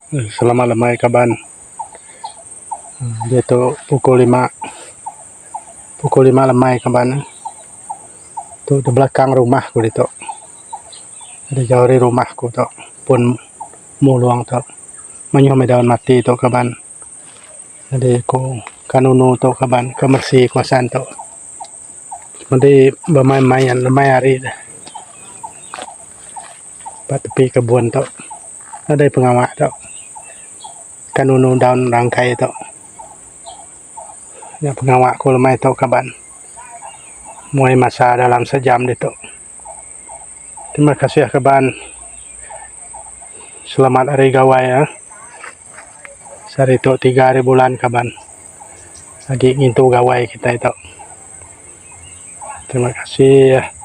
Selamat lemai kaban. Diatu pukul lima pukul lima lemai kaban. Tu di belakang rumah ku ditu. Di jauh ari rumah ku tu pun mulung tu. Mayuh meh daun mati tu kaban. Jadi ku ka nunu tu kaban ka meresi kawasan tu. Madi bemain-main lemai hari ne. Ba tepi kebun tu nadai pengawa tu ka nunu daun rangkai tu. Nya pengawa ku lemai tu kaban muai masa dalam sejam ditu. Terima kasih kaban. Selamat hari gawai uhh. Sehari tu tiga hari bulan kaban agi ngintu gawai kitai tu. Terima kasih.